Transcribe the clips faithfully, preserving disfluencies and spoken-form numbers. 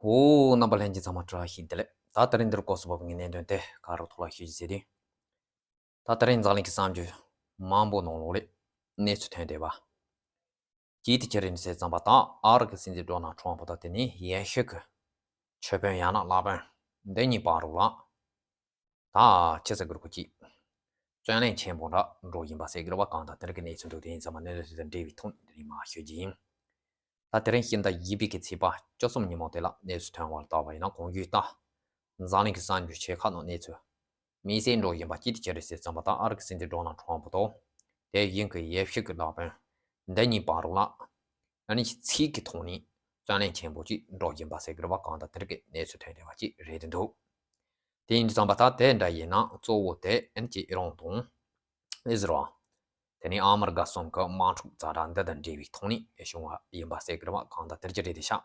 འོ། རྣམ་པ་ལྷན་རྒྱས་ཚང་མ་བཀྲ་ཤིས་བདེ་ལེགས། ད་དེ་རིང་འདིར་སྐོར་སུ་བབས་ངའི་གནད་དོན་དེ་ག་རུ་ཐོག་ལ་ཤོད་ཅིག་ཟེར་དུས། ད་དེ་རིང་འཛམ་གླིང་གི་གསར་འགྱུར་མང་པོ་ནང་ལོགས་ལས་གནས་ཚུལ་ཐོན་བསྡད་པ། གཅིག་དེ་ཅི་རེད་ཟེར་ཙམ་པ། ད་ཨ་རི་གི་སྲིད་འཛིན་ཌོ་ནལ་ཊམ་ཕ་དང་དེ་ནས་ཡེ་ཤུ་གི་ཆོས་དཔོན་ཡང་ན་བླ་དཔོན་འདི་གཉིས་བར་རུ་ལ། ད་ཆི་ཟེར་དགོས་རེད། ཁོ་གཅིག་བརྩོན་ལེན་ཆེན་པོ་འདྲ་འགྲོ་བཞིན་པ་ཟེར་གི་རེད་པ། གང་ལྟར་དེ་རིང་གི་གནས་ཚུལ་འདུག་དེ་ཡིན་ཙང་མ་གནས་ཚུལ་དེ་དང་འབྲེལ་བའི་ཐོག་ནས་དེ་རིང་མར་ཤོད་ཀྱི་ཡིན། ད་དེ་རིང་ཕྱི་ཟླ་བཞི་པའི་གི་ཚེས་པ་བཅུ་གསུམ་ཉིན་མོ་དེ་ལ་གནས་ཚུལ་ཐོན་པ་ལ་བལྟས་པ་ཡིན་ན། གོང་ཞུས་ལྟར་འཛམ་གླིང་གི་གསར་འགྱུར་ཆེ་ཁག་ནང་གནས་ཚུལ་དམིགས་བསལ་འགྲོ་བཞིན་པ་གཅིག་དེ་ཅི་རེད་ཟེར་ཙམ་པ། ད་ཨ་རི་གི་སྲིད་འཛིན་ཌོ་ནལ་ཊམ་ཕ་དང་དེ་བཞིན་གྱི་ཡེ་ཤུ་གི་བླ་དཔོན་འདི་གཉིས་བར་རུ་ལ་ཨ་ནི་ཚིག་གི་ཐོག་ནས་བརྩོན་ལེན་ཆེན་པོ་ཅིག་འགྲོ་བཞིན་པ་ཟེར་གི་རེད་པ། གང་ལྟར་དེ་རིང་གི་གནས་ཚུལ་ཐོན་བསྡད་པ་ཅིག་རེད་འདུག་དེ་ཡིན་དུས་ཙམ་པ་ད་དེ་འདྲ་ཡིན་ན་གཙོ་བོ་དེ་ཨ་ནི་ཅིག་ཨི་རན་དང་ཨི་ཟི་རལ། དེ་ནས་ཨ་མི་རི་ཀ་གསུམ་གི་དམག་འཁྲུག་ཛ་དྲག་འདི་དང་འབྲེལ་བའི་ཐོག་ནས་བྱུང་བ་ཡིན་པ་ཟེར་གི་རེད་པ། གང་ལྟར་དེ་ཅི་རེད་དེ་ཤག་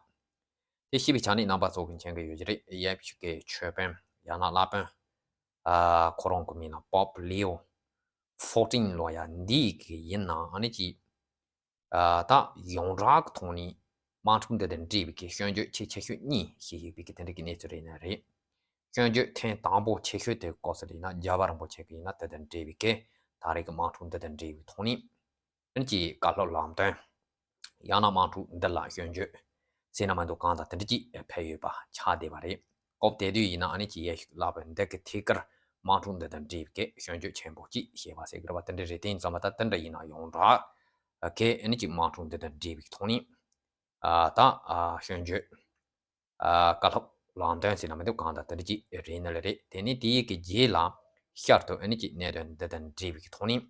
དེ་ཤེས་པའི་ཆ་ནས་རྣམ་པ་ཚོ་གི་མཁྱེན་གི་ཡོད་ཀྱི་རེད། ཡེ་ཤུ་གི་ཆོས་དཔོན་ཡང་ན་བླ་དཔོན། ཨ། ཁོ་རང་གི་མིང་ལ་པོབ་ལེའོ་ཕོར་ཊིན་ལབ་ཡ་འདི་གི་ཡིན་ན་ཨ་ནི་ཅིག་ཨ། ད་ཡོངས་གྲགས་ཀྱི་ཐོག་ནས་དམག་འཁྲུག་འདི་དང་འབྲེལ་བའི་གི་སྐྱོན་བརྗོད་ཆེས་ཆེ་ཤོས་གཉིས་བྱེད་ཀྱི་ཡོད་པའི་གི་དེ་འདྲ་གི་གནས་ཚུལ་རེད་ན་རེད། སྐྱོན་བརྗོད་ཐེངས་དང་པོ་ཆེ་ཤོས་དེ་སྐབས་སུ་རེད་ན་རྒྱལ་བ་རིན་པོ་ཆེ་གི་ཡིན་ན་དེ་དང་འབྲེལ་བའི་གི་ད་རེས་ཀྱི་དམག་འཁྲུག་འདི་དང་འབྲེལ་བའི་ཐོག་ནས་ཨ་ནི་ཅིག་བཀའ་སློབ་ལམ་སྟོན། ཡང་ན་དམག་འཁྲུག་འདི་ལ་སྐྱོན་བརྗོད་ཟེར་ན་མི་འདུག་གང་ལྟར་དེ་འདྲ་ཅིག་ཕེབས་ཡོད་པ་ཆགས་བསྡད་པ་རེད། སྐབས་དེ་དུས་ཡིན་ན་ཨ་ནི་ཅིག་ཡེ་ཤུ་བླ་དཔོན་འདི་གི་ཐད་ཀར་དམག་འཁྲུག་འདི་དང་འབྲེལ་བའི་གི་སྐྱོན་བརྗོད་ཆེན་པོ་ཅིག་བྱས་པ་ཟེར་གི་རེད་པ། དེ་འདྲ་རེད། དེ་ཡིན་ཙང་མ་ད་དེ་འདྲ་ཡིན་ན་ཡོངས་གྲགས་གི་ཨ་ནི་ཅིག་དམག་འཁྲུག་འདི་དང་འབྲེལ་བའི་ཐོག་ནས། ཨ། ད། ཨ། སྐྱོན་བརྗོད། ཨ། བཀའ་སློབ་ལམ་སྟོན་ཟེར་ན་མི་འདུག་གང་ལྟར་དེ་འདྲ་ཅིག་རེད་ན་ལེ་རེད། དེ་ནས་དེའི་གི་རྗེས་ལ་ཤར་དུ་ཨ་ནི་ཅིག་གནད་དོན་འདི་དང་འབྲེལ་བའི་ཐོག་ནས་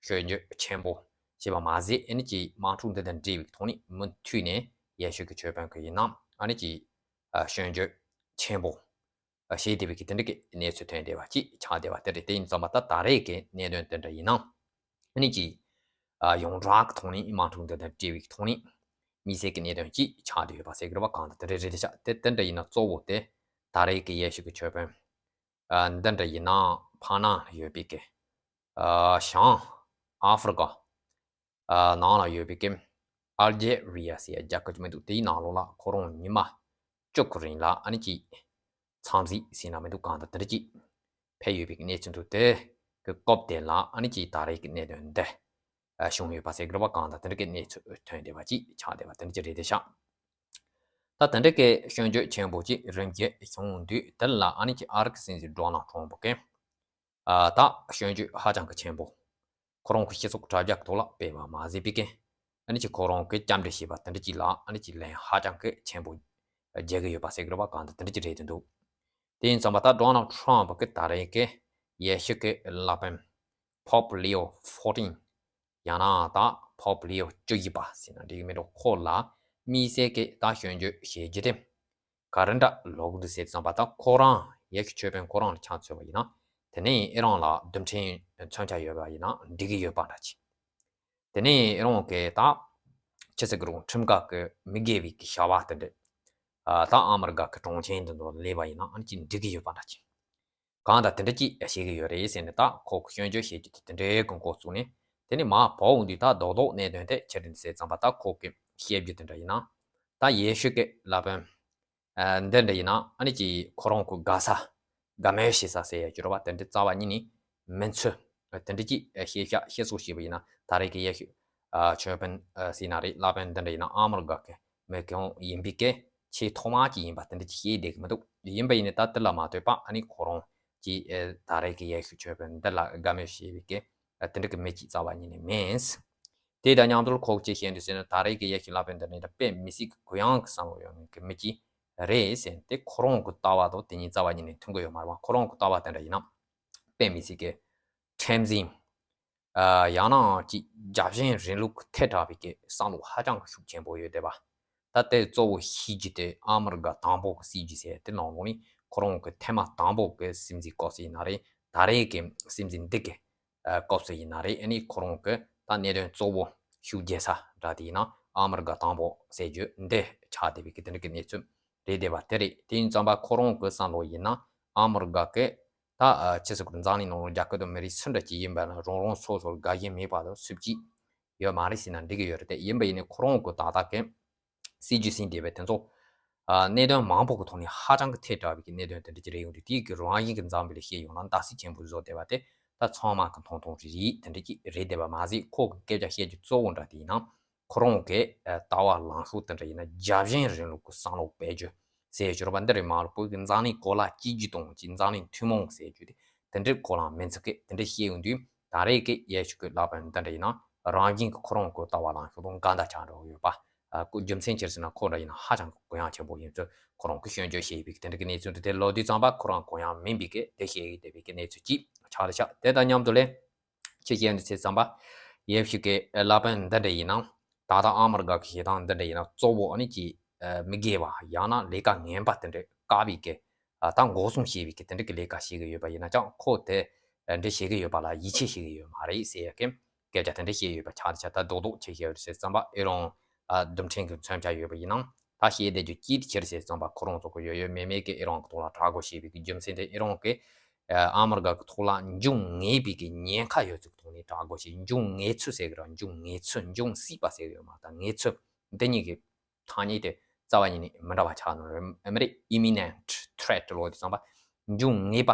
སྐྱོན་བརྗོད་ཆེན་པོ་བྱས་པ་མ་ཟད། ཨ་ནི་ཅིག་དམག་འཁྲུག་འདི་དང་འབྲེལ་བའི་ཐོག་ནས་མུ་མཐུད་ནས་ཡེ་ཤུ་གི་ཆོས་དཔོན་གི་ཡིན་ན་ཨ་ནི་ཅིག་ཨ། སྐྱོན་བརྗོད་ཆེན་པོ་བྱས་བསྡད་པའི་གི་དེ་འདྲ་གི་གནས་ཚུལ་ཐོན་བསྡད་པ་ཅིག་ཆགས་བསྡད་པ་དེ་རེད། དེ་ཡིན་ཙང་མ་ད་ད་རེས་ཀྱི་གནད་དོན་དེ་འདྲ་ཡིན་ན་ཨ་ནི་ཅིག་ཨ། ཡོངས་གྲགས་ཀྱི་ཐོག་ནས་དམག་འཁྲུག་འདི་དང་འབྲེལ་བའི་ཐོག་ནས་དམིགས་བསལ་གྱི་གནད་དོན་ཅིག་ཆགས་བསྡད་ཡོད་པ་ཟེར་གི་རེད་པ། གང་ལྟར་དེ་འདྲ་རེད་ཤག་དེ་དེ་འདྲ་ཡིན་ན་གཙོ་བོ་དེ་ད་རེས་ཀྱི་ཡེ་ཤུ་གི་ཆོས་དཔོན། ཨ། འདི་འདྲ་ཡིན་ན་ཕ་ནང་ཡོད་པའི་གི། ཨ། བྱང་ཨ་ཧྥི་རི་ཀ་ཨ། ནང་ལ་ཡོད་པའི་གི་ཨལ་ཇེ་རི་ཡ་ཟེར་ཡ་རྒྱལ་ཁབ་ཅིག་མི་འདུག་དེའི་ནང་ལོགས་ལ་ཁོ་རང་ཉི་མ་བཅུ་དགུ་རིང་ལ་ཨ་ནི་ཅིག་འཚམས་གཟིགས་ཟེར་ན་མི་འདུག་གང་ལྟར་དེ་འདྲ་ཅིག་ཕེབས་ཡོད་པའི་གནས་ཚུལ་འདུག་དེ་གི་སྐབས་དེ་ལ་ཨ་ནི་ཅིག་ད་རེས་ཀྱི་གནད་དོན་འདི་ཨ། བྱུང་ཡོད་པ་ཟེར་གི་རེད་པ། གང་ལྟར་དེ་འདྲ་གི་གནས་ཚུལ་ཐོན་བསྡད་པ་ཅིག་ཆགས་བསྡད་པ་དེ་འདྲ་ཅིག་རེད་དེ་ཤག་ད་དེ་འདྲ་གི་སྐྱོན་བརྗོད་ཆེན་པོ་ཅིག་རིམ་གྱིས་བྱུང་དུས་དེ་ལ་ཨ་ནི་ཅིག་ཨ་རི་གི་སྲིད་འཛིན་ཌོ་ནལ་ཊམ་ཕ་གི། ཨ། ད་སྐྱོན་བརྗོད་ཧ་ཅང་གི་ཆེན་པོ། ཁོ་རང་གི་སྤྱི་ཚོགས་དྲ་རྒྱ་གི་ཐོག་ལ་སྤེལ་བ་མ་ཟད་པའི་གི། ཨ་ནི་ཅིག་ཁོ་རང་གི་སྐྱབས་འགྲོ་ཞེས་པ་དེ་འདྲ་ཅིག་ལ་ཨ་ནི་ཅིག་ལན་ཧ་ཅང་གི་ཆེན་པོ་རྒྱག་གི་ཡོད་པ་ཟེར་གི་རེད་པ། གང་ལྟར་དེ་འདྲ་ཅིག་རེད་དེ་འདུག་དེ་ཡིན་ཙང་མ་ད་ཌོ་ནལ་ཊམ་ཕ་གི་ད་རེས་ཀྱི་ཡེ་ཤུ་གི་བླ་དཔོན་པོབ་ལེའོ་ཕོར་ཊིན། ཡང་ན་ད་པོབ་ལེའོ་བཅུ་བཞི་པ་ཟེར་ན་འགྲིག་གི་མི་འགྲོ། ཁོ་ལ་དམིགས་བསལ་གྱི་ད་སྐྱོན་བརྗོད་བྱེད་རྒྱུ་དེ་ག་རེ་འདྲ་ལོག་འདུག་ཟེར་ཙམ་པ། ད་ཁོ་རང་ཡེ་ཤུ་ཆོས་དཔོན་ཁོ་རང་ལ་ཆ་མཚོན་པ་ཡིན་ན། དེ་ནས་ཨི་རན་ལ་རྡུལ་ཕྲན་མཚོན་ཆ་ཡོད་པ་ཡིན་ན་འགྲིག་གི་ཡོད་པ་འདྲ་ཅིག་དེ་ནས་ཨི་རན་གྱི་ད་ཆི་ཟེར་གི་རུང་ཁྲིམས་འགལ་གྱི་མི་དགེ་བའི་གི་བྱ་བ་དེ་འདྲ། ཨ། ད་ཨ་མི་རི་ཀ་གི་གྲོང་ཁྱེར་འདི་ཚོ་ལ་སླེབས་པ་ཡིན་ན་ཨ་ནི་ཅིག་འགྲིག་གི་ཡོད་པ་འདྲ་ཅིག་གང་ལྟར་དེ་འདྲ་ཅིག་བཤད་ཀྱི་ཡོད་རེད་ཟེར་ནས་ད་ཁོ་གི་སྐྱོན་བརྗོད་བྱེད་རྒྱུ་དེ་དེ་འདྲའི་གི་འགོ་བཙུགས་ནས། དེ་ནས་མར་བབས་འོང་དུས་ད་རྡོག་རྡོག་གནད་དོན་དེ་ཆི་རེད་ཟེར་ཙམ་པ། ད་ཁོ་གི་བཤད་རྒྱུ་དེ་འདྲ་ཡིན་ན། ད་ཡེ་ཤུ་གི་བླ་དཔོན། ཨ། འདི་འདྲ་ཡིན་ན་ཨ་ནི་ཅིག་ཁོ་རང་གི་དགའ་ས་དགའ་མོས་བྱེད་ས་ཟེར་ཡ་ཅིག་ཡོད་རེད་པ། དེ་འདྲ་རྩ་བ་ཉིད་ནས་མི་འཚོལ། དེ་འདྲ་ཅིག་བཤད་ཤག་བཤད་སྲོལ་ཞིག་ཡིན་ན། ད་རེས་ཀྱི་ཡེ་ཤུ། ཨ། ཆོས་དཔོན། ཨ། ཟེར་ན་རེད། བླ་དཔོན་འདི་འདྲ་ཡིན་ན་ཨ་མི་རི་ཀ་གི་མི་གང་ཡིན་པའི་གི་ཆེས་ཐོག་མ་ཅིག་ཡིན་པ་དེ་འདྲ་ཅིག་བཤད་བསྡད་ཀྱི་མི་འདུག་ཡིན་པ་ཡིན་ནའི་ད་དེ་ལ་མ་ལྟོས་པ་ཨ་ནི་ཁོ་རང་ཅིག་ཨ། ད་རེས་ཀྱི་ཡེ་ཤུ་ཆོས་དཔོན་འདི་ལ་དགའ་མོས་བྱེད་པའི་གི། ཨ། དེ་འདྲ་གི་མི་ཅིག་རྩ་བ་ཉིད་ནས་མིན། དེ་དང་མཉམ་དུ་ཁོ་ཅིག་བཤད་འདུག་ཟེར་ན། ད་རེས་ཀྱི་ཡེ་ཤུ་བླ་དཔོན་འདི་ནི་ད་དཔེ་མི་སྲིད་ཀྱི་གུ་ཡངས་ཀྱི་བསམ་བློ་ཡོད་མཁན་གྱི་མི་ཅིག་རེད་ཟེར། དེ་ཁོ་རང་གི་ལྟ་བ་དང་དེ་གཉིས་རྩ་བ་ཉིད་ནས་མཐུན་གྱི་ཡོད་མ་རེད་པ། ཁོ་རང་གི་ལྟ་བ་དེ་འདྲ་ཡིན་ན་དཔེ་མི་སྲིད་ཀྱི་ཁྲིམས་འཛིན། ཨ། ཡང་ན་ཅིག་རྒྱལ་ཞེན་རིང་ལུགས་ཐལ་དྲགས་པའི་གི་བསམ་བློ་ཧ་ཅང་གི་ཤུགས་ཆེན་པོ་ཡོད་བསྡད་པ། ད་དེ་གཙོ་བོ་ཤེས་རྒྱུ་དེ་ཨ་མི་རི་ཀ་དང་པོ་གི་སྲིད་ཇུས་ཟེར་དེ་ནང་ལོགས་ནས་ཁོ་རང་གི་ཐེངས་མ་དང་པོ་གི་སྲིད་འཛིན་སྐབས་སུ་ཡིན་ན་རེད། ད་རེས་ཀྱི་སྲིད་འཛིན་འདི་གི་ཨ། སྐབས་སུ་ཡིན་ན་རེད། ཨ་ནི་ཁོ་རང་གི་ད་གནད་དོན་གཙོ་བོ་ཤུགས་རྒྱག་ས་འདྲ་དེ་ཡིན་ན་ཨ་མི་རི་ཀ་དང་པོ་ཟེར་རྒྱུ་འདི་ཆགས་བསྡད་པའི་གི་དེ་འདྲ་གི་གནས་ཚུལ་རེད་བསྡད་པ་དེ་རེད། དེ་ཡིན་ཙང་པ་ཁོ་རང་གི་བསམ་བློ་ཡིན་ན་ཨ་མི་རི་ཀ་གི་ད་ཨ། ཆི་ཟེར་དགོས་རེད། འཛམ་གླིང་ནང་ལ་རྒྱལ་ཁབ་དང་མི་རིགས་སུ་འདྲ་ཅིག་ཡིན་པ་ན་རང་རང་སོ་སོར་དགའ་ཞེན་མེད་པ་དང་སུ་གཅིག་ཡོད་མ་རེད་ཟེར་ན་འགྲིག་གི་ཡོད་རེད། དེ་ཡིན་པ་ཡིན་ནའི་ཁོ་རང་གི་ད་ལྟ་གི་སྲིད་ཇུས་ཟིན་བསྡད་པའི་དེ་ཚོ་ ཨ་གནད་དོན་མང་པོ་གི་ཐོག་ནས་ཧ་ཅང་གི་ཐལ་དྲགས་པའི་གི་གནད་དོན་དེ་འདྲ་ཅིག་རེད་ཡོང་དུས། དེའི་གི་རང་བཞིན་གྱི་འཛམ་བུ་གླིང་ལ་བཤད་ཡོང་ན་འདྲ་སི་ཆེན་པོ་བཟོ་བསྡད་པ་དེ་ད་ཚང་མ་གི་མཐོང་མཐོང་རེད་རེད། དེ་འདྲ་ཅིག་རེད་བསྡད་པ་མ་ཟད། ཁོ་གི་སྐད་ཆ་བཤད་རྒྱུ་གཙོ་བོ་འདྲ་དེ་ཡིན་ན། ཁོ་རང་གི་ཨ་ལྟ་བ་ལངས་ཕྱོགས་དེ་འདྲ་ཡིན་ན་རྒྱལ་ཞེན་རིང་ལུགས་ཀྱི་བསམ་བློ་སྤེལ་རྒྱུ་ཟེར་ཡོད་རེད་པ། འདི་རེད་མ་གཏོགས་བོད་ཀྱི་འཛམ་གླིང་གོ་ལ་གཅིག་གྱུར་གཏོང་རྒྱུ། འཛམ་གླིང་ཐུན་མོང་ཟེར་རྒྱུ་དེ་དེ་འདྲའི་གོ་ལ་མི་འཛིན་གི། དེ་འདྲ་བཤད་ཡོང་དུས་ད་རེས་ཀྱི་ཡེ་ཤུ་གི་ལག་པ་འདི་འདྲ་ཡིན་ན་རང་བཞིན་གྱི་ཁོ་རང་གི་ལྟ་བ་ལངས་ཕྱོགས་དང་འགལ་ཟླ་ཆགས་འགྲོ་གི་ཡོད་པ། ཨ་ཁོ་རྒྱུ་མཚན་ཅི་རེད་ཟེར་ན། ཁོ་འདྲ་ཡིན་ན་ཧ་ཅང་གི་གུ་ཡངས་ཆེན་པོ་ཡིན་ཚུལ་ཁོ་རང་གིས་སྐྱོན་བརྗོད་བྱས་པའི་དེ་འདྲ་གི་གནས་ཚུལ་འདི་དེ་ལོ་དུས་ཙམ་པ་ཁོ་རང་གུ་ཡངས་མིན་པའི་གི་དེ་བཤད་ཡོད་བསྡད་པའི་གི་གནས་ཚུལ་ཅིག་ཆགས་ཏེ་ཆགས། དེ་དང་མཉམ་དུ་ལས་ཁྱེད་བཤད་འདི་ཚེ་ཙམ་པ་ཡེ་ཤུ་གི་ལག་པ་འདི་འདྲ་ཡིན་ན། ད་ལྟ་ཨ་མི་རི་ཀ་གི་བྱེད་སྟངས་འདི་འདྲ་ཡིན་ན་གཙོ་བོ་ཨ་ནི་ཅིག་མི་དགེ་བ་ཡང་ན་ལས་ཀ་ངན་པ་དེ་འདྲ་བཀག་པའི་གི་ད་འགོག་སྲུང་བྱེད་པའི་གི་དེ་འདྲ་གི་ལས་ཀ་བྱེད་གི་ཡོད་པ་ཡིན་ན་ཀྱང་ཁོ་དེ་འདྲ་བྱེད་གི་ཡོད་པ་ལ་ཡིད་ཆེས་བྱེད་གི་ཡོད་མ་རེད་ཟེར་ཡ་གི་སྐད་ཆ་དེ་འདྲ་བཤད་ཡོད་པ་ཆགས་ཏེ་ཆགས། ད་རྡོག་རྡོག་ཆེ་བཤད་ཡོད་ཟེར་ཙམ་པ་ཨེ་རང་རྡུལ་ཕྲན་གྱི་མཚོན་ཆ་ཡོད་པ་ཡིན་ན་ད་བཤད་བསྡད་རྒྱུ་ཅི་ཆེ་རེད་ཟེར་ཙམ་པ་ཁོ་རང་ཚོ་གི་ཡོད་ཡོད་མེད་མེད་ཀྱི་ཨེ་རང་གི་ཐོག་ལ་དྲག་རྒོལ་བྱེད་པའི་གི་རྒྱུ་མཚན་དེ་ཨེ་རང་གི་ཨ་མི་རི་ཀ་གི་ཐོག་ལ་འབྱུང་ངེས་པའི་གི་ཉེན་ཁ་ཡོད་ཚུལ་གི་ཐོག་ནས་དྲག་རྒོལ་བྱེད། འབྱུང་ངེས་ཚུལ་ཟེར་གི་ར། འབྱུང་ངེས་ཚུལ། འབྱུང་སྲིད་པ་ཟེར་གི་ཡོད་མ་རེད། ད་ངེས་ཚུལ་འདི་གཉིས་ཀྱི་ཐ་སྙད་དེ་རྩ་བ་ཉིད་ནས་མི་འདྲ་བ་ཆགས་ནོ་རེད། ཨ་མི་རེད། Imminent threat ལོ་དེ་ཙམ་པ་འབྱུང་ངེས་པ།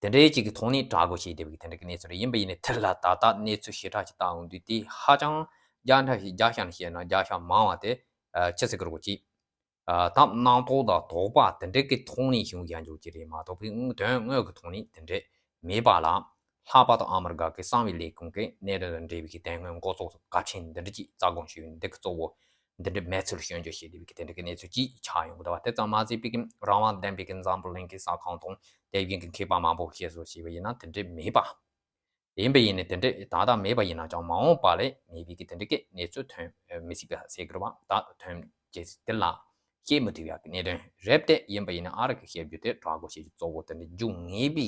དེ་འདྲའི་ཅིག་གི་ཐོག་ནས་དྲག་རྒོལ་བྱས་བསྡད་པའི་དེ་འདྲ་གི་གནས་ཚུལ་རེད། ཡིན་པ་ཡིན་ནའི་དེ་ལ་ད་ལྟ་གནས་ཚུལ་ཞེ་དྲག་ཅིག་བལྟ་འོང་དུས་དེ་ཧ་ཅང་བརྒྱ་ཆ་ཞིག་བརྒྱ་ཆ་ནས་བཤད་ན་བརྒྱ་ཆ་མང་བ་དེ་ཨ་ཆི་ཟེར་གི་རེད་གོ་ཅིག་ཨ་ད་རྣམ་རྟོག་དང་དོགས་པ་དེ་འདྲ་གི་ཐོག་ནས་བྱུང་བཞག་འཇོག་གི་རེད་མ་གཏོགས་པའི་དོན་དངོས་ཀྱི་ཐོག་ནས་དེ་འདྲ་མེད་པ་ལ། ལྷག་པར་དུ་ཨ་མི་རི་ཀ་གི་གསང་བའི་ལས་ཁུངས་ཀྱི་གནད་དོན་དང་འབྲེལ་བའི་གི་དོན་དངོས་འགོ་ཚུགས་གལ་ཆེན་འདི་འདྲ་ཅིག་རྩ་དགོངས་ཞུས་འདི་གི་གཙོ་བོ་འདི་འདྲའི་མེད་ཚུལ་སྐྱོན་བརྗོད་བྱས་བསྡད་པའི་གི་དེ་འདྲ་གི་གནས་ཚུལ་ཅིག་ཆགས་ཡོང་གི་འདུག་བ། དེ་ཙམ་མ་ཟད་པའི་གི་རང་དབང་ལྡན་པའི་གི་འཛམ་བུ་གླིང་གི་ས་ཁོངས་དང་དེ་བཞིན་གི་མཁས་པ་མང་པོ་བཤད་སྲོལ་བྱས་པ་ཡིན་ན་དེ་འདྲའི་མེད་པ། ཡིན་པ་ཡིན་ནའི་དེ་འདྲའི་ད་ལྟ་མེད་པ་ཡིན་ན་ཀྱང་མ་འོངས་པ་ལ་མེད་པའི་གི་དེ་འདྲའི་གི་གནས་ཚུལ་ཐོན་མི་སྲིད་པ་ཟེར་གི་རེད་བ། ད་ཐོན་ཅེས་དེ་ལ་བཤད་མི་ཐུབ་ཡག་གི་གནད་དོན་རེད་དེ། ཡིན་པ་ཡིན་ན་ཨ་རི་གི་བཤད་རྒྱུ་དེ་དྲག་རྒོལ་བྱེད་རྒྱུ་གཙོ་བོ་དེ་འདྲ་འབྱུང་ངེས་པའི་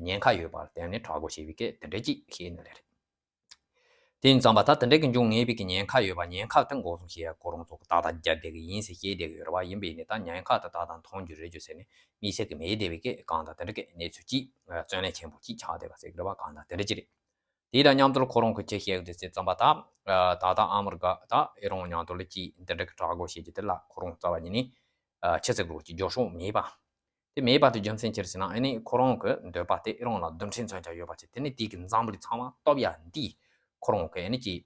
ཉེན་ཁ་ཡོད་པར་བརྟེན་ནས་དྲག་རྒོལ་བྱེད་པའི་གི་དེ་འདྲ་ཅིག་བཤད་ནི་ལས་རེད། དེ་ཡིན་ཙང་པ་ད་དེ་འདྲ་གི་འབྱུང་ངེས་པའི་གི་ཉེན་ཁ་ཡོད་པ། ཉེན་ཁ་དེ་འགོག་སྲུང་བྱེད་ཡ་ཁོ་རང་ཚོ་གི་ཏག་ཏག་རྒྱབ་བསྡད་གི་ཡིན་ཟེར་བཤད་བསྡད་གི་ཡོད་རེད་བ། ཡིན་པ་ཡིན་ནའི་ད་ཉེན་ཁ་དེ་ཏག་ཏག་མཐོང་རྒྱུ་རེད་རྒྱུ་ཟེར་ནས་དམིགས་བསལ་གི་མེད་བསྡད་པའི་གི་གང་ལྟར་དེ་འདྲ་གི་གནས་ཚུལ་ཅིག་བརྩོན་ལེན་ཆེན་པོ་ཅིག་ཆགས་བསྡད་པ་ཟེར་གི་རེད་བ། གང་ལྟར་དེ་འདྲ་ཅིག་རེད། དེ་དང་མཉམ་དུ་ཁོ་རང་གི་ཅི་བཤད་ཡོད་དེ་ཟེར་ཙམ་པ་ད་ད་ལྟ་ཨ་མི་རི་ཀ་ད་ཨེ་རང་མཉམ་དུ་ལ་ཅིག་འདི་འདྲ་གི་དྲག་རྒོལ་བྱེད་རྒྱུ་དེ་ལ་ཁོ་རང་རྩ་བ་ཉིད་ནས་ཆི་ཟེར་དགོས་ཀྱི་རྒྱབ་སྐྱོར་མེད་པ། དེ་མེད་པ་དེ་རྒྱུ་མཚན་ཅི་རེད་ཟེར་ན། ཨ་ནི་ཁོ་རང་གི་འདོད་པ་དེ་ཨེ་རང་ལ་རྡུལ་ཕྲན་མཚོན་ཆ་ཡོད་པ་བྱས། དེ་ནི་དེའི་གི་འཛམ་བུ་གླིང་ཚང་མ་སྟོབས་ཡག་འདི་ཁོ་རང་གི་ཨ་ནི་ཅིག་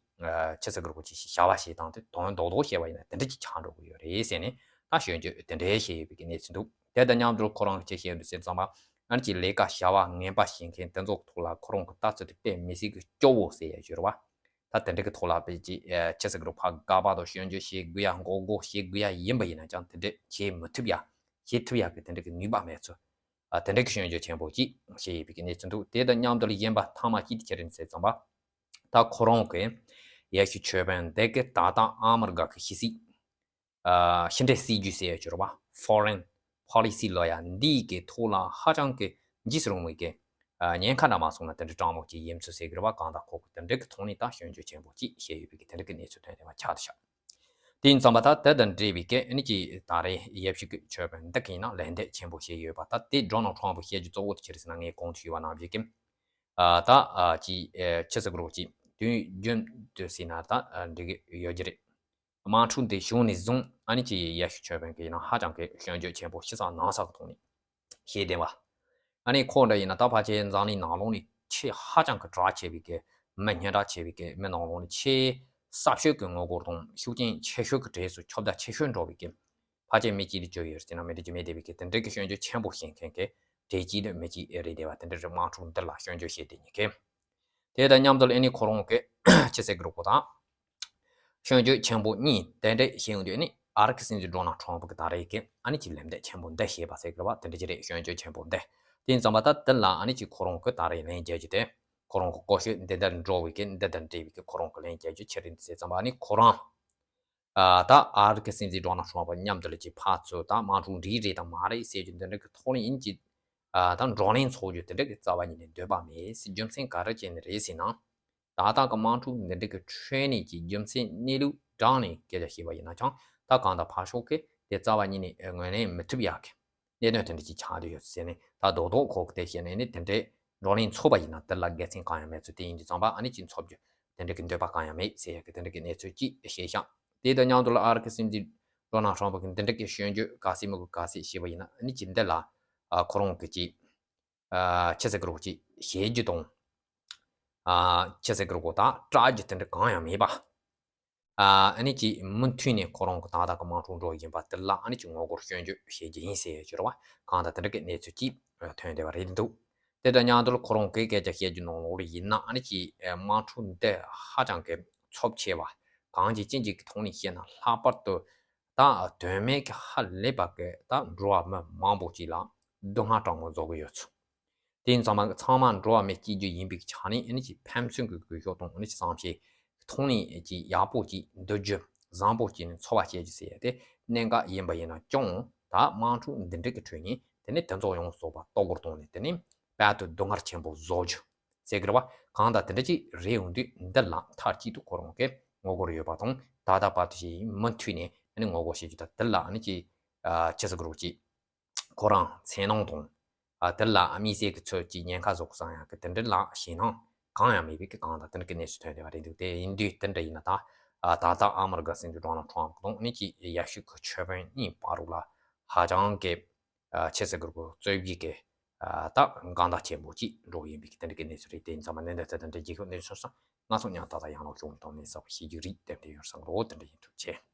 ཆི་ཟེར་དགོས་ཀྱི་བྱ་བ་བྱེད་སྟངས་དེ་དོན་རྡོག་རྡོག་བཤད་པ་ཡིན་ན་དེ་འདྲ་ཅིག་ཆགས་འགྲོ་གི་ཡོད་རེད་ཟེར་ནས་ད་སྐྱོན་བརྗོད་དེ་འདྲའི་བྱས་ཡོད་པའི་གི་གནས་ཚུལ་འདུག་དེ་དང་མཉམ་དུ་ཁོ་རང་གི་ཅི་བཤད་ཡོད་དེ་ཟེར་ཙམ་པ། ཨ་ནི་ཅིག་ལས་ཀ་བྱ་བ་ངན་པ་བྱེད་མཁན་དེ་ཚོ་གི་ཐོག་ལ་ཁོ་རང་གི་ལྟ་ཚུལ་དེ་དཔེ་མི་སྲིད་གི་སྐྱོ་བོ་ཟེར་ཡ་ཡོད་རེད་བ། ད་དེ་འདྲ་གི་ཐོག་ལ་དཔེ་ཅིག་ཨ་ཆི་ཟེར་གི་རེད། ཕར་དགག་པ་དང་སྐྱོན་བརྗོད་བྱེད་དགོས་ཡ། འགོག་རྒོལ་བྱེད་དགོས་ཡ་ཡིན་པ་ཡིན་ན་ཀྱང་དེ་འདྲ་བྱེད་མི་ཐུབ་ཡ། བྱེད་ཐུབ་ཡ་གི་དེ་འདྲ་གི་ནུས་པ་མེད་ཚུལ། ཨ་དེ་འདྲ་གི་སྐྱོན་བརྗོད་ཆེན་པོ་ཅིག་བྱས་ཡོད་པའི་གི་གནས་ཚུལ་འདུག་དེ་དང་མཉམ་དུ་ལ་གཞན་པ་ཐ་མ་ཅིག་དེ་ཅི་རེད་ཟེར་ཙམ་པ། ད་ཁོ་རང་གི་ཡེ་ཤུ་ཆོས་དཔོན་འདི་གི་ད་ལྟ་ཨ་མི་རི་ཀ་གི་ཕྱི་སྲིད། ཨ་ཕྱི་འབྲེལ་སྲིད་ཇུས་ཟེར་ཡ་ཅིག་ཡོད་རེད་བ། Foreign Policy ལབ་ཡ་འདི་གི་ཐོག་ལ་ཧ་ཅང་གི་འཇིགས་སུ་རུང་བའི་གི་ཨ་ཉེན་ཁ་འདྲ་མ་སོང་ན་དེ་འདྲ་སྤྲང་མོ་ཅིག་ཡིན་ཚུལ་ཟེར་གི་རེད་བ། གང་ལྟར་ཁོ་གི་དེ་འདྲ་གི་ཐོག་ནས་ད་སྐྱོན་བརྗོད་ཆེན་པོ་ཅིག་བྱས་ཡོད་པའི་གི་དེ་འདྲ་གི་གནས་ཚུལ་ཐོན་བསྡད་པ་ཆགས་བསྡད་ཤག་དེ་ཡིན་ཙང་པ་ད་དེ་དང་འབྲེལ་བའི་གི་ཨ་ནི་ཅིག་ད་རེས་ཡེ་ཤུ་གི་ཆོས་དཔོན་འདི་གི་ཡིན་ན་ལན་འདེབས་ཆེན་པོ་བྱས་ཡོད་པ། ད་དེ་ཌོ་ནལ་ཊམ་ཕུ་བཤད་རྒྱུ་གཙོ་བོ་དེ་ཅི་རེད་ཟེར་ན། ངས་གོང་དུ་ཞུས་པ་ནང་བཞིན་གི་ཨ་ད་ཨ་ཅིག་ཨ་ཆི་ཟེར་དགོས་རེད་གོ་ཅིག་དུས་རྒྱུན་དུ་ཟེར་ན་ད་ཨ་འགྲིག་གི་ཡོད་རྒྱུ་རེད། དམག་འཁྲུག་འདི་བྱུང་ནས་བཟུང་ཨ་ནི་ཅིག་ཡེ་ཤུ་ཆོས་དཔོན་གྱི་ཡིན་ན་ཧ་ཅང་གི་སྐྱོན་བརྗོད་ཆེན་པོ་ཕྱི་གསལ་ནང་གསལ་གྱི་ཐོག་ནས་བྱས་བསྡད་པ། ཨ་ནི་ཁོ་འདྲ་ཡིན་ན་ད་ཕལ་ཆེར་འཛམ་གླིང་ནང་ལོགས་ནས་ཆེས་ཧ་ཅང་གི་གྲགས་ཆེ་བའི་གི་མི་སྙན་གྲགས་ཆེ་བའི་གི་མི་ནང་ལོགས་ནས་ཆེས་གསར་ཤོས་ཀྱི་ངོ་རྒོལ་དང་ཤུགས་རྐྱེན་ཆེ་ཤོས་ཀྱི་གྲས་སུ་ཁྱབ་བརྡལ་ཆེ་ཤོས་འགྲོ་བའི་གི། ཕལ་ཆེར་མི་གཅིག་ལ་བརྗོད་ཡོད་ཟེར་ན་མི་འགྲིག་རྒྱུ་མེད་བསྡད་པའི་གི་དེ་འདྲའི་གི་སྐྱོན་བརྗོད་ཆེན་པོ་བྱེད་མཁན་གྱི་གྲས་གཅིག་ལ་མི་གཅིག་རེད་བསྡད་པ། དེ་འདྲ་རེད། དམག་འཁྲུག་འདི་ལ་སྐྱོན་བརྗོད་བྱེད་བསྡད་མཁན་གྱི། དེ་དང་མཉམ་དུ་ལ་ཨ་ནི་ཁོ་རང་གི་ཆི་ཟེར་གི་རེད་གོ་ད། སྐྱོན་བརྗོད་ཆེན་པོ་གཉིས་དེ་འདྲ་བྱེད་ཡོང་དུས་ཨ་ནི་ཨ་རི་གི་སྲིད་འཛིན་ཌོ་ནལ་ཊམ་ཕུ་གི་ད་རེས་ཀྱི་ཨ་ནི་ཅིག་ལན་འདེབས་ཆེན་པོ་འདི་བྱས་པ་ཟེར་གི་རེད་བ། དེ་འདྲ་ཅིག་རེད། སྐྱོན་བརྗོད་ཆེན་པོ་འདི། དེ་ཡིན་ཙང་པ་ད་དེ་ལ་ཨ་ནི་ཅིག་ཁོ་རང་གི་ད་རེས་ལན་རྒྱག་རྒྱུ་དེ་ཁོ་རང་གི་ཀོ་ཤོད་འདི་ལྟར་འགྲོ་བའི་གི་འདི་ལྟར་འབྲེལ་བའི་གི་ཁོ་རང་གི་ལན་རྒྱག་རྒྱུ་ཅི་རེད་ཟེར་ཙམ་པ་ཨ་ནི་ཁོ་རང་ཨ་ད་ཨ་རི་གི་སྲིད་འཛིན་ཌོ་ནལ་ཊམ་ཕུ་མཉམ་དུ་ལ་ཅིག་ཕར་ཚུར་ད་དམག་འཁྲུག་འགྲིག་རེད་དང་མ་རེད་ཟེར་རྒྱུ་འདི་འདྲ་གི་ཐོག་ནས་ཡིན་གཅིག་ཨ་ད་བགྲོ་གླེང་ཚོགས་རྒྱུ་དེ་འདྲ་གི་རྩ་བ་ཉིད་ནས་འདོད་པ་མེད་ཟེར། རྒྱུ་མཚན་ག་རེ་བྱས་ནས་རེད་ཟེར་ན། ད་ལྟ་གི་དམག་འཁྲུག་འདི་འདྲ་གི་ཁྲོད་ནས་ཀྱི་རྒྱུ་མཚན་གནས་ལུགས་དྲངས་ནས་སྐད་ཆ་བཤད་པ་ཡིན་ན་ཀྱང་ད་གང་ལྟར་ཕར་ཕྱོགས་ཀྱིས་དེ་རྩ་བ་ཉིད་ནས་ངོས་ལེན་མི་ཐུབ་ཡག་གི་གནད་དོན་དེ་འདྲ་ཅིག་ཆགས་བསྡད་ཡོད་ཟེར་ནས། ད་རྡོག་རྡོག་ཁོ་གི་དེ་བཤད་ནས་ནི་དེ་འདྲའི་བགྲོ་གླེང་ཚོགས་པ་ཡིན་ན་དེ་ལ་དགེ་མཚན་གང་ཡང་མེད་ཚུལ། དེ་ཡིན་དུས་ཙམ་པ་ཨ་ནི་ཅིག་འཚོགས་རྒྱུ་དེ་འདྲ་གི་འདོད་པ་གང་ཡང་མེད་ཟེར་ཡག་གི་དེ་འདྲ་གི་གནས་ཚུལ་ཅིག་བཤད་ཤག་དེ་དང་མཉམ་དུ་ལ་ཨ་རི་གི་སྲིད་འཛིན་ ཌོ་ནལ་ཊམ་པ་གི་འདི་འདྲ་གི་སྐྱོན་བརྗོད་ག་ཚད་མི་དགོས་ག་ཚད་བྱས་པ་ཡིན་ན་ཨ་ནི་ཅིག་འདི་ལ་ཨ་ཁོ་རང་གི་ཅིག་ཨ་ཆི་ཟེར་གི་རེད་ཅིག་བཤད་རྒྱུ་དང་། ཨ་ཆི་ཟེར་གི་རེད་གོ་ད་སྐྲག་རྒྱུ་དེ་འདྲ་གང་ཡང་མེད་པ། ཨ་ཨ་ནི་ཅིག་མུ་མཐུད་ནས་ཁོ་རང་གི་ད་ལྟ་གི་དམག་འཁྲུག་འགྲོ་བཞིན་པ་དེ་ལ་ཨ་ནི་ཅིག་ངོ་རྒོལ་སྐྱོན་བརྗོད་བྱེད་རྒྱུ་ཡིན་ཟེར་ཡོད་ཀྱི་རེད་བ། གང་ལྟར་དེ་འདྲ་གི་གནས་ཚུལ་ཅིག་ཐོན་བསྡད་པ་རེད་འདུག་དེ་དང་མཉམ་དུ་ཁོ་རང་གི་སྐད་ཆ་བཤད་རྒྱུ་ནང་ལོགས་ལ་ཡིན་ན་ཨ་ནི་ཅིག་དམག་འཁྲུག་འདི་ཧ་ཅང་གི་ཚབས་ཆེ་བ། གང་ཅི་ཅི་ཅིག་གི་ཐོག་ནས་བཤད་ན་ལྷག་པར་དུ་ད་དོན་མེད་ཀྱི་ཧ་ལས་པ་གི་ད་འགྲོ་བ་མི་མང་པོ་ཅིག་ལ་སྡུག་བསྔལ་དྲག་མོ་བཟོ་གི་ཡོད་ཚུལ། དེ་ཚང་མ་ཚང་མ་འགྲོ་བ་མི་སྐྱེ་རྒྱུ་ཡིན་པའི་ཆ་ནས་ཨ་ནི་ཅིག་ཕན་ཚུན་གྱི་གུས་ཞབས་དང་ཨ་ནི་ཅིག་བསམ་ཤེས་ཐོག་ནས་ཅིག་ཡག་པོ་ཅིག་འདུལ་རྒྱུ་བཟང་པོ་ཅིག་ནས་འཚོ་བ་སྐྱེལ་རྒྱུ་ཟེར་ཡ་དེ་གནད་འགག་ཡིན་པ་ཡིན་ན་ཀྱང་ད་དམག་འཁྲུག་འདི་འདྲ་གི་ཁྲོད་ནས་དེ་ནས་དེ་ཚོ་ཡོངས་སུ་རྫོགས་པ་ལྟོ་གོར་བཏང་ནས་དེ་ནས་དཔལ་དུ་སྡུག་བསྔལ་ཆེན་པོ་བཟོ་རྒྱུ་ཟེར་གི་རེད་བ། གང་ལྟར་དེ་འདྲ་ཅིག་རེད་འོང་དུས་འདི་ལ་མཐའ་གཅིག་ཏུ་ཁོ་རང་གི་ངོ་རྒོལ་ཡོད་པ་དང་ད་ལྟ་བར་དུ་ཞིག་མུ་མཐུད་ནས་ཨ་ནི་ངོ་རྒོལ་བྱེད་རྒྱུ་དང་དེ་ལ་ཨ་ནི་ཅིག་ཆི་ཟེར་གི་རེད་ཅིག་ཁོ་རང་འཚེར་སྣང་དང་། ཨ་དེ་ལ་དམིགས་བསལ་གྱི་ཚོད་ཀྱི་ཉེན་ཁ་བཟོ་དགོས་བསམ་ཡག་གི་དེ་འདྲ་ལ་ཞེད་སྣང་གང་ཡང་མེད་པའི་གི་གང་དང་དེ་འདྲ་གི་གནས་ཚུལ་ཐོན་བསྡད་པ་རེད་འདུག་དེ་ཡིན་དུས་དེ་འདྲ་ཡིན་ན་ད་ཨ་ད་ལྟ་ཨ་མི་རི་ཀ་སྲིད་འཛིན་ཌོ་ནལ་ཊམ་པ་དང་ཨ་ནི་ཅིག་ཡ་ཤུལ་གྱི་ཆོས་དཔོན་གཉིས་བར་ལ་ཧ་ཅང་གི་ཨ་ཆི་ཟེར་གི་རེད་གོ་རྩོད་གཞི་གི་ཨ་ད་དགའ་ཟླ་ཆེན་པོ་ཅིག་འགྲོ་གི་ཡིན་པའི་གི་དེ་འདྲ་གི་གནས་ཚུལ་རེད། དེ་ཡིན་ཙང་མ་གནད་འདི་ཚོ་དེ་འདྲ་རྒྱལ་ཁབ་གནས་ཚུལ་སོང་ཙང་ང་ཚོ་མཉམ་ད་ལྟ་ཡང་ལོག་བྱུང་དང་གནས་ཚུལ་ཤེས་རྒྱུ་རེད། དེ་འདྲ་ཡོད་བསམ་གི་རེད། དེ་འདྲ་ཡིན་ཐུགས་རྗེ་ཆེ།